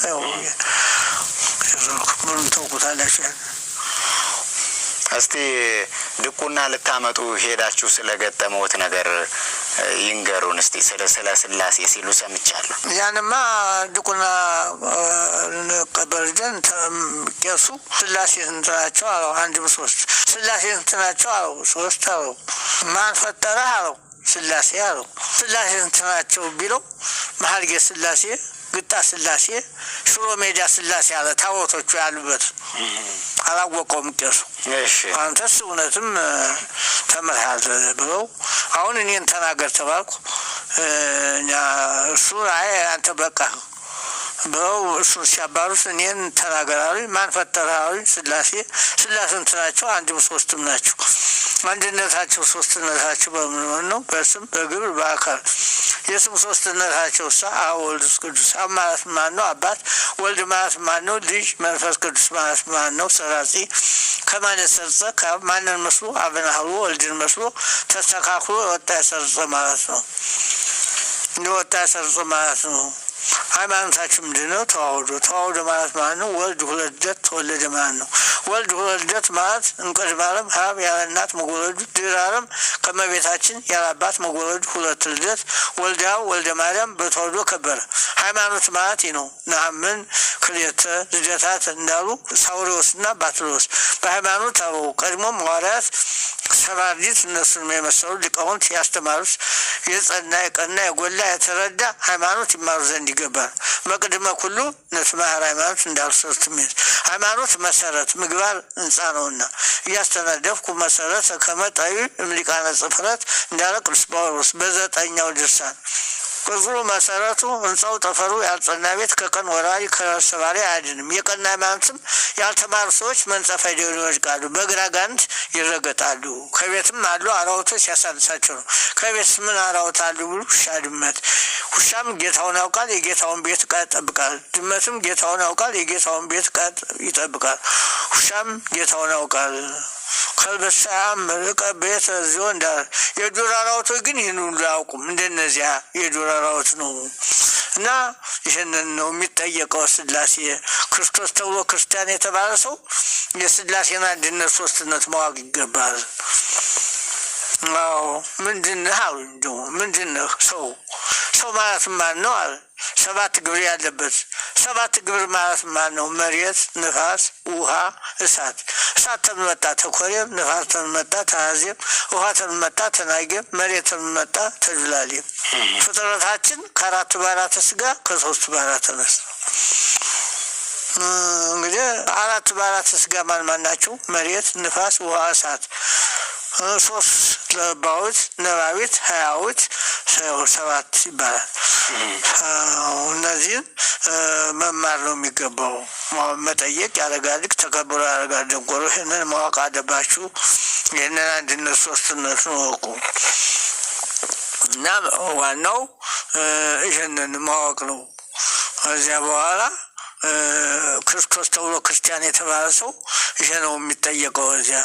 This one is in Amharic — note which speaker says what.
Speaker 1: ያው ምኑን ታውቁታላችሁ።
Speaker 2: እስቲ ድቁና ልታመጡ ሄዳችሁ ስለገጠመውት ነገር ይንገሩን እስቲ። ስለ ስላሴ ሲሉ ሰምቻለሁ።
Speaker 1: ያንማ ድቁና ልንቀበል ደን ቄሱ ስላሴ ስንት ናቸው አለው። አንድም ሶስት። ስላሴ ስንት ናቸው አለው። ሶስት አለው። ማን ፈጠረህ አለው። ስላሴ አለው። ስላሴ ስንት ናቸው ቢለው መሀልጌ ስላሴ፣ ግጣ ስላሴ፣ ሽሮ ሜዳ ስላሴ አለ። ታቦቶቹ ያሉበት አላወቀውም ቄሱ። አንተስ እውነትም ተምርሃል ብለው አሁን እኔን ተናገር ተባልኩ። እሱ አይ አንተ በቃ ብለው እሱን ሲያባሩት እኔን ተናገር አሉኝ። ማን ፈጠረህ አሉኝ። ስላሴ። ስላሴ ስንት ናቸው? አንድም ሶስትም ናቸው። አንድነታቸው ሶስትነታቸው በምን ነው? በስም በግብር በአካል። የስም ሶስትነታቸው ሳ አብ ወልድ ቅዱስ። አብ ማለት ማን ነው? አባት። ወልድ ማለት ማን ነው? ልጅ። መንፈስ ቅዱስ ማለት ማን ነው? ሰራጺ። ከማን የሰርጸ? ማንን መስሎ? አብን አህሎ ወልድን መስሎ ተስተካክሎ የወጣ የሰርጸ ማለት ነው። እንደወጣ የሰርጸ ማለት ነው። ሃይማኖታችሁ ምንድን ነው? ተዋህዶ። ተዋህዶ ማለት ማለት ነው ወልድ ሁለት ልደት ተወለደ ማለት ነው። ወልድ ሁለት ልደት ማለት እምቅድመ ዓለም ሀብ ያለ እናት መወለዱ፣ ድኅረ ዓለም ከመቤታችን ያለ አባት መወለዱ፣ ሁለት ልደት። ወልደ አብ ወልደ ማርያም በተዋህዶ ከበረ። ሃይማኖት ማለት ይህ ነው። ነአምን ክልኤተ ልደታት እንዳሉ ሳውሪዎስና ባትሎስ በሃይማኖት አበው ቀድሞም ሐዋርያት ሰባርዲት እነሱን የመሰሉ ሊቃውንት ያስተማሩት የጸና የቀና የጎላ የተረዳ ሃይማኖት ይማሩ ዘንድ ይገባል። መቅድመ ኩሉ ንትማሃር ሃይማኖት እንዳሉ ሦስቱ ምዕት ሃይማኖት መሰረት ምግባር ህንፃ ነውና እያስተናደፍኩ መሰረት ከመጣዩ እምሊቃነ ጽፍረት እንዳለ ቅዱስ ጳውሎስ በዘጠኛው ድርሳን። ቅጽሩ መሰረቱ ህንፃው ጠፈሩ ያልጸና ቤት ከቀን ወራሪ ከሰባሪ አያድንም። የቀና ሃይማኖትም ያልተማሩ ሰዎች መንጸፍ ሄደው ይወድቃሉ፣ በግራ ጋንት ይረገጣሉ። ከቤትም አሉ አራውቶች ሲያሳንሳቸው ነው። ከቤት ምን አራውት አሉ ብሉ ውሻ፣ ድመት። ውሻም ጌታውን ያውቃል፣ የጌታውን ቤት ዕቃ ይጠብቃል። ድመትም ጌታውን ያውቃል፣ የጌታውን ቤት ዕቃ ይጠብቃል። ውሻም ጌታውን ያውቃል። ከልበሳም ርቀ ቤት እዚሁ እንዳለ የዱር አራዊቶች ግን ይህን ሁሉ አያውቁም። እንደነዚያ የዱር አራዊት ነው እና ይህንን ነው የሚጠየቀው። ስላሴ ክርስቶስ ተብሎ ክርስቲያን የተባለ ሰው የስላሴን አንድነት ሶስትነት ማወቅ ይገባል። አዎ ምንድን ነህ አሉኝ። ደግሞ ምንድን ነህ? ሰው። ሰው ማለት ማን ነው አለ። ሰባት ግብር ያለበት። ሰባት ግብር ማለት ማን ነው? መሬት፣ ንፋስ፣ ውሃ፣ እሳት። እሳት ተመጣ ተኮሬም፣ ንፋስ ተመጣ ተአዜም፣ ውሃ ተመጣ ተናጌም፣ መሬት ተመጣ ተዱላሌም። ፍጥረታችን ከአራቱ በአራተ ስጋ ከሶስቱ በአራተ ነፍስ ነው። እንግዲህ አራቱ በአራተ ስጋ ማን ማን ናቸው? መሬት፣ ንፋስ፣ ውሃ፣ እሳት። ሶስት ለባዊት፣ ነባቢት፣ ሀያዊት ሰባት ይባላል። እነዚህን መማር ነው የሚገባው። መጠየቅ ያረጋል ተከብሮ ያረጋል ደንቆሮ። ይህንን ማወቅ አለባችሁ። ይህንን አንድነት ሶስትነቱን እወቁ እና ዋናው ይህንን ማወቅ ነው። ከዚያ በኋላ ክርስቶስ ተብሎ ክርስቲያን የተባለ ሰው ይሄ ነው የሚጠየቀው እዚያ።